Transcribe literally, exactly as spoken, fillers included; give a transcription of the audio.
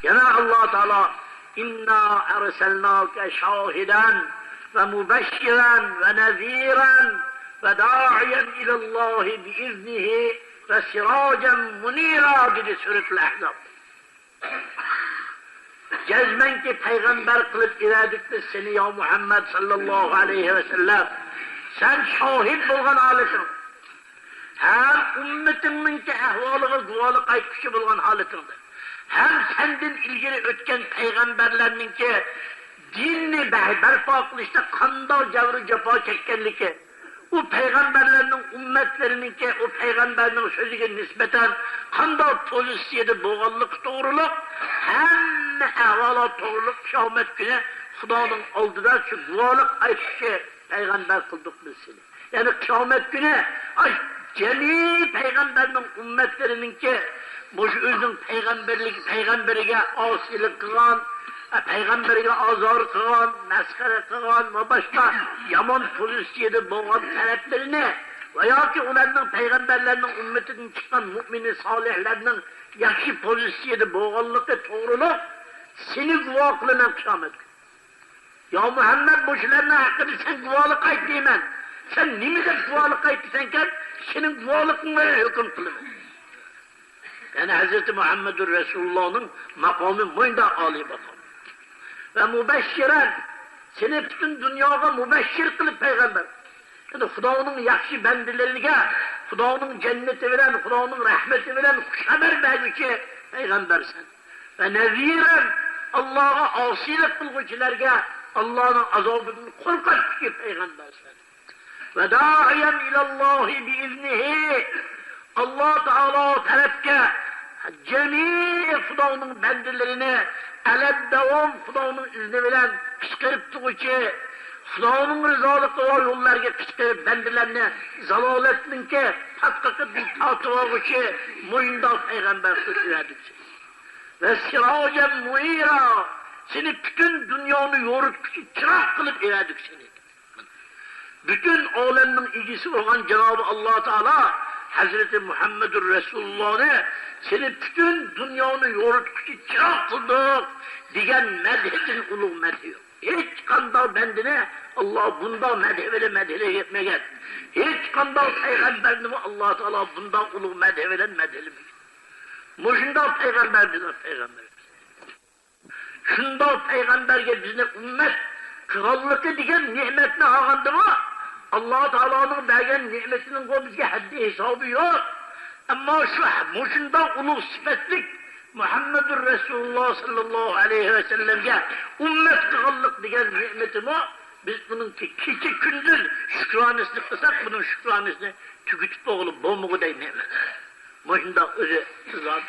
يەنە ئاللا تائالا، «إنا أرسلناك شاهدا ومبشرا ونذيرا وداعيا إلى الله بإذنه وسراجا منيرا» دېدى سۈرەتۇل ئەھزاب. جەزمەنكى پەيغەمبەر قىلىپ ئېۋەردۇق بىز سېنى، يا مۇھەممەد ساللاللاھۇ ئەلەيھى ۋەسەللەم. سەن شاھىت بولغان ھالىتىڭ، ھەم ئۈممىتىڭنىڭكى ئەھۋالىغا گۇۋاھلىق ئېيتقۇچى بولغان ھالىتىڭدە، ھەم سەندىن ئىلگىرى ئۆتكەن پەيغەمبەرلەرنىڭكى دىننى بە-، بەرپا قىلىشتا قانداق جەۋرۇ جاپا چەككەنلىكى، ئۇ پەيغەمبەرلەرنىڭ ئۈممەتلىرىنىڭكى ئۇ پەيغەمبەرنىڭ سۆزىگە نىسبەتەن قانداق پوزىتسىيەدە بولغانلىقى توغرۇلۇق ھەممە ئەھۋالات توغرۇلۇق قىيامەت كۈنى خۇدانىڭ ئالدىدا شۇ گۇۋاھلىق ئېيتقۇچى پەيغەمبەر قىلدۇق بىز سېنى. يەنى قىيامەت كۈنى ئاش جەمئىي پەيغەمبەرنىڭ ئۈممەتلىرىنىڭكى مۇشۇ ئۆزىنىڭ پەيغەمبەرلىك، پەيغەمبىرىگە ئاسىيلىق قىلغان، پەيغەمبىرىگە ئازار قىلغان، مەسخىرە قىلغان ۋە باشقا يامان پوزىتسىيەدە بولغان تەرەپلىرىنى ۋە ياكى ئۇلارنىڭ پەيغەمبەرلەرنىڭ ئۈممىتىدىن چىققان مۇئمىنى سالىھلارنىڭ ياخشى پوزىتسىيەدە بولغانلىقى توغرۇلۇق سېنى گۇۋاھ قىلىمەن قىيامەت كۈنى. يا مۇھەممەد، مۇشۇلارنىڭ ھەققىدە سەن گۇۋاھلىق ئېيت دەيمەن. سەن نېمە دەپ گۇۋاھلىق ئېيتىسەنكەن؟ سېنىڭ گۇۋاھلىقىڭ بىلەن ھۆكۈم قىلىمەن. يەنى ھەزرىتى مۇھەممەدۇر رەسۇلۇللاھنىڭ ماقامى مۇنداق ئالىي ماقام. ۋە مۇبەششىرەن، سېنى پۈتۈن دۇنياغا مۇبەششىر قىلىپ پەيغەمبەر. يەنى خۇدانىڭ ياخشى بەندىلىرىگە خۇدانىڭ جەننىتى بىلەن، خۇدانىڭ رەھمىتى بىلەن خۇش خەۋەر بەرگۈچى پەيغەمبەرسەن. ۋە نەزىرەن، ئاللاغا ئاسىيلىق قىلغۇچىلارغا ئاللانىڭ ئازابىدىن قورقۇتقۇچى پەيغەمبەرسەن. ۋە دائىيەن ئىلەللاھى بىئىزنىھى، ئاللا تائالا تەرەپكە جەمئىي خۇدانىڭ بەندىلىرىنى ئەلەپ داۋام خۇدانىڭ ئىزنى بىلەن قىچقىرىپ تۇرغۇچى، خۇدانىڭ رىزالىقىغا يوللارغا قىچقىرىپ بەندىلەرنى زالالەتنىڭكى پاتقىقىدىن تارتىۋالغۇچى مۇشۇنداق پەيغەمبەر قىلىپ ئېۋەردۇق سېنى. ۋە سىراجەن مۇنىرا، سېنى پۈتۈن دۇنيانى يورۇتقۇچى چىراغ قىلىپ ئېۋەردۇق سېنى. پۈتۈن ئالەمنىڭ ئىگىسى بولغان جانابى ئاللا تائالا ھەزرىتى مۇھەممەدۇر رەسۇلۇللانى سېنى پۈتۈن دۇنيانى يورۇتقۇچى چىراغ قىلدۇق دېگەن مەدھىدىن ئۇلۇغ مەدھى يوق. ھېچقانداق بەندىنى ئاللا بۇنداق مەدھى بىلەن مەدھىلەپ يەتمىگەن. ھېچقانداق پەيغەمبەرنىمۇ ئاللا تائالا بۇنداق ئۇلۇغ مەدھى بىلەن مەدھىلىمىگەن. مۇشۇنداق پەيغەمبەر بىزنىڭ پەيغەمبىرىمىز. شۇنداق پەيغەمبەرگە بىزنى ئۈممەت قىلغانلىقى دېگەن نېمەتنى ئالغاندىمۇ، ئاللا تائالانىڭ بەرگەن نېمىتىنىڭغۇ بىزگە ھەددى ھېسابى يوق. ئەمما شۇ، مۇشۇنداق ئۇلۇغ سۈپەتلىك مۇھەممەدۇر رەسۇلۇللا ساللاللاھۇ ئەلەيھى ۋەسەللەمگە ئۈممەت قىلغانلىق دېگەن نېمىتىمۇ، بىز بۇنىڭ كېچە كۈندۈز شۈكرانىسىنى قىلساق، بۇنىڭ شۈكرانىسىنى تۈگىتىپ بولغىلى بولمىغۇدەك نېمەت. مۇشۇنداق ئۆزى زات.